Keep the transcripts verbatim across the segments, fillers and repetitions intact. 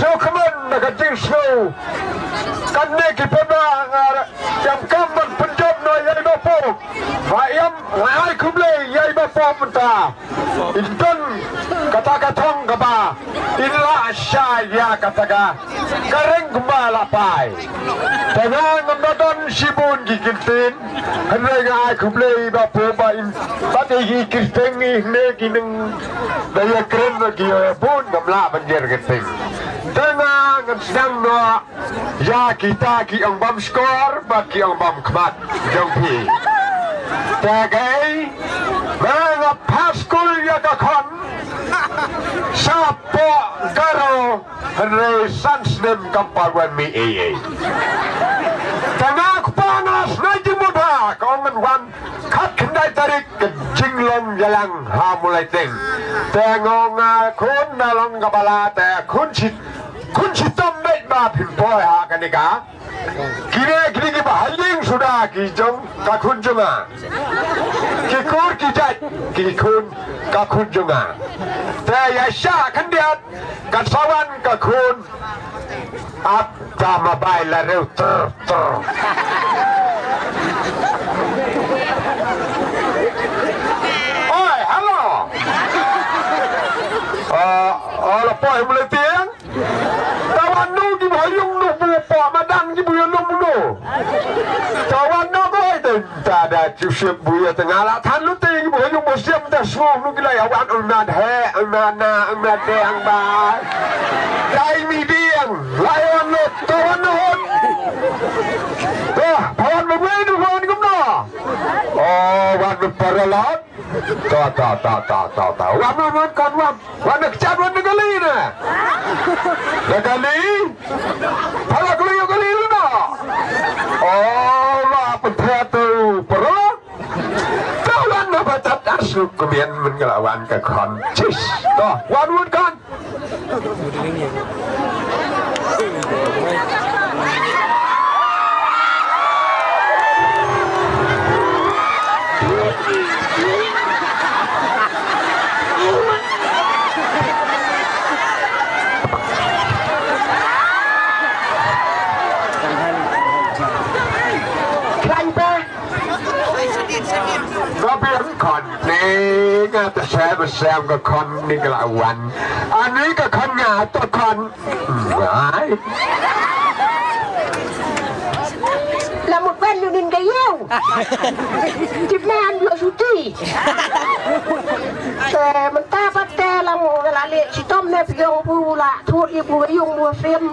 Sngewkmen na ka jingsngew. Kane ki paidbah nga ïam kam ban pynjop noh ïa i Bah Pop. Nga ïam, nga ai khublei ïa i Bah Pop mynta. In don kata ka thong kaba in lah shai ïa kata ka, ka reng kumba la pai. Te nga ngam da don shibun ki kyntien. Hynrei nga ai khublei Bah Pop ba in, ba te ki kyntien ni ne ki nang da ïa kren ba ki ïa bun ngam lah ban ïa kyntien. Te nga ngan sdang noh ïa kita ki ong bam skor bad ki ong bam khmat jong phi. Te kaei, ma nga phah skul ïa ka khon shapoh Garo, hynrei san snem kam pat wan mih ei ei. Te nga kpa nga snai jingmut ha ka ong ngan wan khatkhyndai tarik ka jinglong ïalang ha Mawlai Teng. Te nga ong nga khun, na long kaba la te khun shi, khun shitom beit ba phin poi ha kane ka. Kine, kine kiba ha ïing suda ki jong ka khun jong nga. Ki kur ki jait ki khun ka khun jong nga. Te ïa shah khyndiat ka sa wan ka khun. Ap ta ma bai la reu ter ter. Oi, hello. Ah, ah, la poi Mawlai Teng. Tawan no ki ba ïung no bu pa madan ki bu ïung no. Tawan no ko ai te ta da chu siap bu ïa tengah la than lu te ki bu ïung bu siap ta sngum no ki la ïa wan ong nad he, ong nad na, ong nad de ang ba. Dai mi diang, la ïa wan no, tawan no. Wah, pawan bu wei no, pawan kum no. Oh, wan bu paralok. Ta, ta, ta, ta, ta, ta. Wan, wan, wan, kon, wan. Wan na kchat, wan na kali na. Na kali. Pala kali, kali na. Oh, la, pynthia tu, perlu. Ta wan na batat asu kemian men kala wan ka kon. Cis. Ta, wan, wan, kon. Khlaiñ ba. Nga biang khon ne nga ta sa ba sam ka khon ni ka la wan. Ani ka khon nga ta khon. Ngai. La mut ban yu nin ka yeu. Tip na an lo suti. Te mynta pat te la mu la le chitom ne piong bu la thur i bu yung bu sim.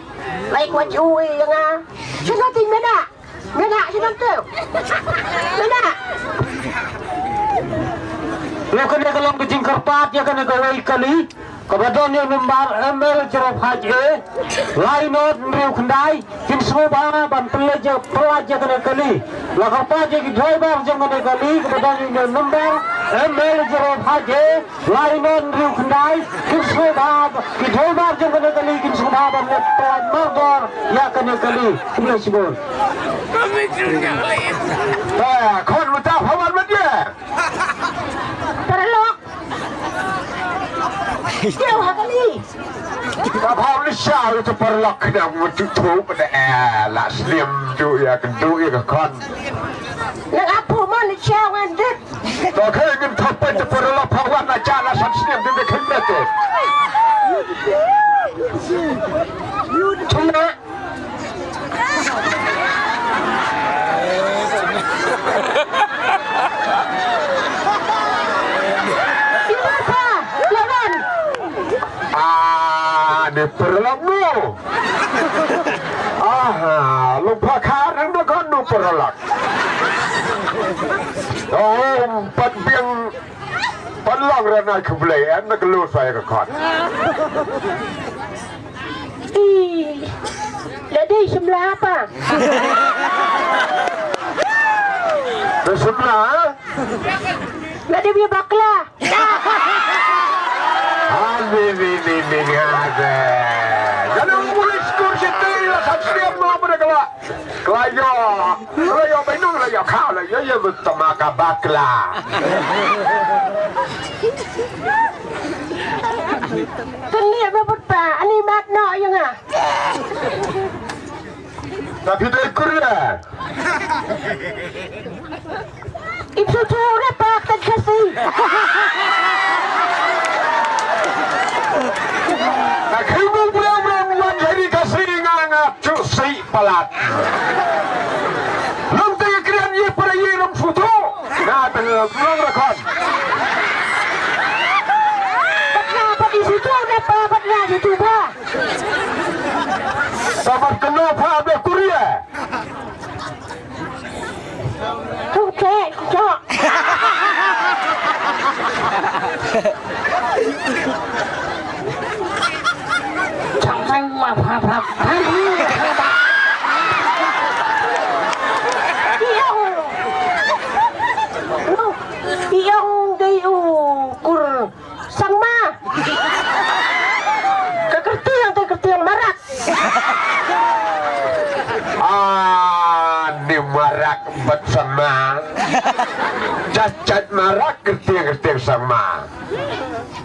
Lai kwa chui nga. Sino ting mena. Mena, sino tu? Mena. Lo kane ka long ka jingkyrpad ïa kane ka wei kali. Kaba don ïa u nombar M L zero five A. Lai nod hynriew khyndai. Kin sngewbha ban pynleit ïa, pynleit ïa kane ka kali. La kyrpad ïa ki driver jong kane ka kali. Kaba don ïa u nombar M L zero five A. Lai nod hynriew khyndai, kin sngewbha, ki driver jong kane ka kali, kin sngewbha ban leit pynlait mardor ïa kane ka kali. Khublei shibun. Ba, khon mynta pha wan mat ïa. Paralok. Ïa ha kali. Ka pha wan sha u tu paralok na u tu tu pada, eh, la slim tu ïa ka tu ïa ka khon. Nang apu man sha wan dit. To khei ngin thok pen te por la pha wan na cha na san snem te khei ne te. Tuna. Ipa pha, lawan. Ah, ne por la mu. Aha, lo pha kha rang na kon nu paralok. Oh, pat biang, pat long ra na khublei, em na kelu sai ka kon. Ih, la dei shimla apa? Dei shimla, eh? La dei bia bakla. Ah, ni, ni, ni, ni, ni, ada. Kalau mulai skor siti, la sat setiap mau pada kelak. Kelayo, kelayo, benung kelayo, kau lah, ya, ya, betul maka bakla. Keni apa pun pa, ani mat no, Ïa nga. Tapi dei Korea. Im sngewthuh re pa, ka Khasi. Nga khie mut briew briew wan ha ri Khasi, nga nga shu sih palat. Long te ka krian ïa para ïa long sngewthuh. Nga te long ra khon. Bad nga bad im sngewthuh re pa, bad nga sngewthuh ba. Sabar kena pa, ba Korea. Tungkek, tungkek. Jangan mabak. Ïa u. Ïa u dei u kur. Sangma. Ka kyrteng te kyrteng Marak. Ah, ni Marak bad Sangma. Jait jait Marak, kyrteng kyrteng Sangma.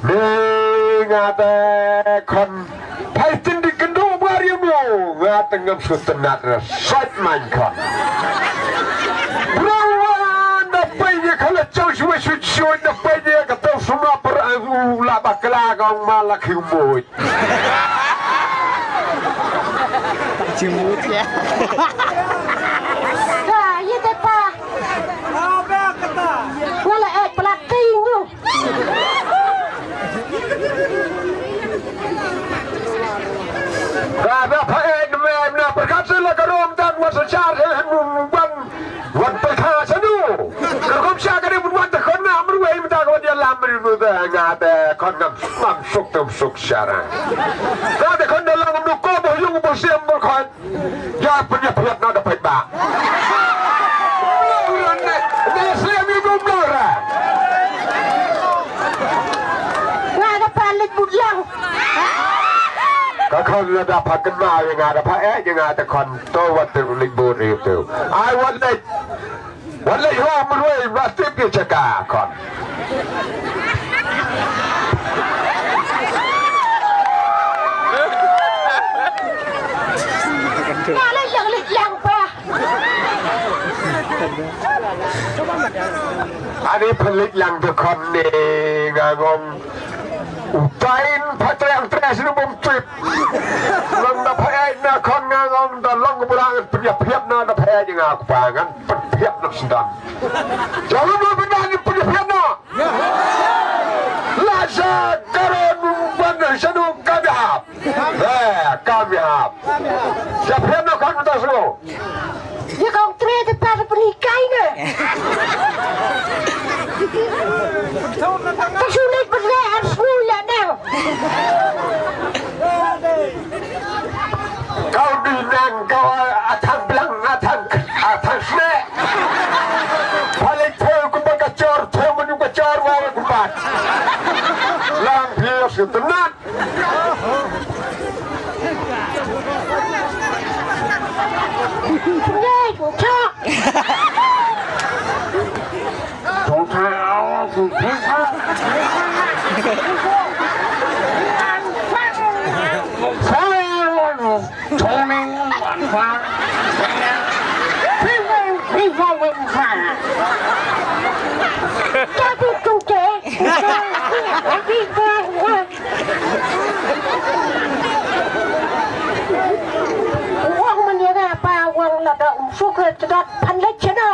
Ni nga te khon. Phai tyndik kynduh ba ri mo, nga te ngam sngewtynnat re, sait main khon. Bro wan da pei ïa ka la chau shuwa shu shu da pei ïa ka tau suma per u la bakla ka ong ma la khiu moj. Jimut ya. Ka ïa te pa. Wala eh plat tingu. Ka da pha eh nme na perkat se la ka rom dan wa sa char he mun wan wan perkat se nu. Ka rom sha ka de mun wan ta khon na mun wei mun ta ko dia lam mun ta nga de khon ngam ngam suk tum suk shara. Ka de khon da lang nu ko bo yung bo sem bo khon. Ïa pynïaphiat na da peit ba. Mlong ran ne, ne slem ïa u mlong ran. Nga da pha leit bud lang. Ka khon la da pha kynmaw ïa nga da pha eh ïa nga da khon to wat te leit bud ïa u. Ai wat leit. Wat leit ho marwei ba tip ïa jaka khon. Nga leit lang leit lang pa. Ani pha leit lang te khon ne nga ngong. Utain pha treh ang treh sini bom trip. Long da pha eh na khon nga ngong da long ka bura ngan pynïaphiat na da pha eh nga kpa ngan pynïaphiat na sendang. Jalan lu benda ni pynïaphiat na. La sa karon ban sanu ka bihap. Eh, ka bihap. Sa phiat na khon ta sanu. Ïa ka ong tre te pa te pynhikai ne. Te shu leit pynleh ar sngewleh nang. Kau di nang kau a thang blang a thang a thang sne. Paling theu kumba ka chor theu menu ka chor wa kumba. Lang phi sngewtynnat. Wang mania pa wang lada um suk le tedot pan le chena.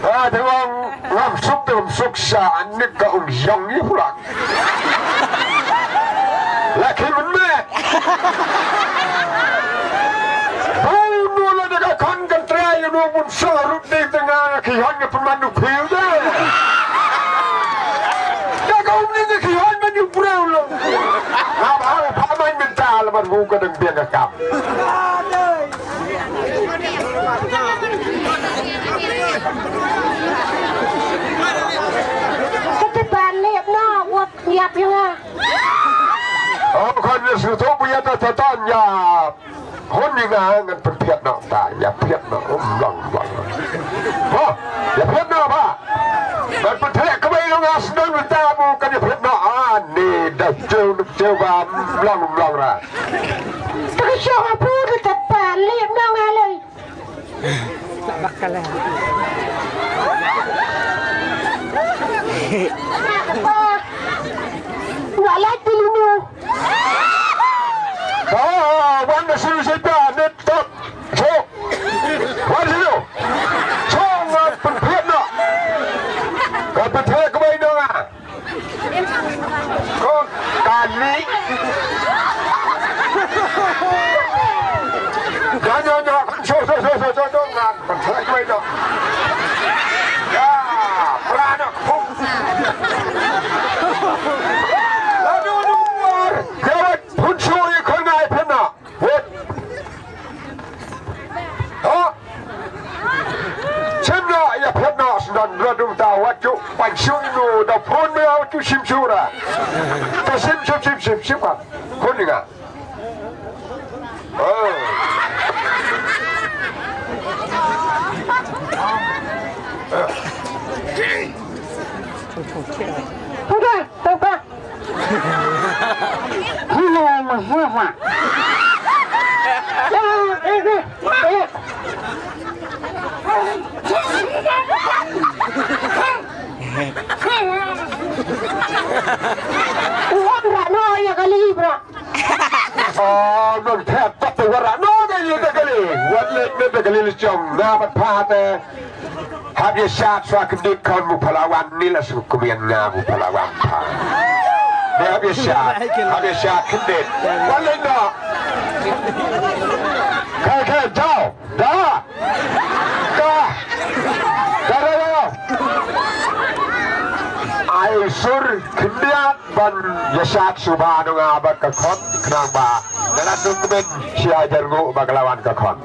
Ah, te wang ngam suk te um suk sa anik ka um yong ni pulak. Laki memet. Bau nu la da ka khon kan trai nu mun sa rut di tengah ki hon ni pemandu pil de. Da ka um ni ki hon man yu brau lo. Ngam hau pa man mental man bu ka dang biang ka kam. Kete ban lep na wat yap yunga. Oh, khon ïa sngewthuh ba ïa ta ta tan ïa. Hun ïa nga ngan pynphiat noh ta ïa phiat noh um long long. Ho, ïa phiat noh ba. Ban pyntrek kawei nong nga sdang uta bu kan ïaphet noh. Ani da jong jong ba mlong mlong ra. Ta ka shong apu da ta pa lip nong nga lei. Wa lai ti linu. Ka wan da shu shu ta net top. Shu. Wan shu. Shu nga pynphet noh. Ka pynphet ka bai dong ah. Ko kali. Jangan jangan. Shu shu shu shu shu shu. Nga pynphet ka bai dong. Ya, peranak. Lalu luar. Jawab. Hun shu ïa khun ngai pynna. Wot. Ha. Chim na ïa pynna sdang radum ta wat ju pan shu nu da phun me au tu sim sura. Ta sim sim sim sim sim ka. Khun ni nga. Oh. Tungka, tungka. Hello, Mustafa. Wan ra no ya kali bra. Oh, non phet pat wa ra no da ya da kali. Wan le da kali le chong na pat phat. Hap ïa shad shuwa kyndit khun bu palawan ni la shu kumne nga bu palawan pha. Ne hap ïa shad, hap ïa shad kyndit. Wan leit noh. Ka ka jao. Da. Da. Da da da. Ai sur kyndit ban ïa shad shuwa nong nga bad ka khun khnang ba. Da la tu kumne shi hajar ngut ba ka la wan ka khun.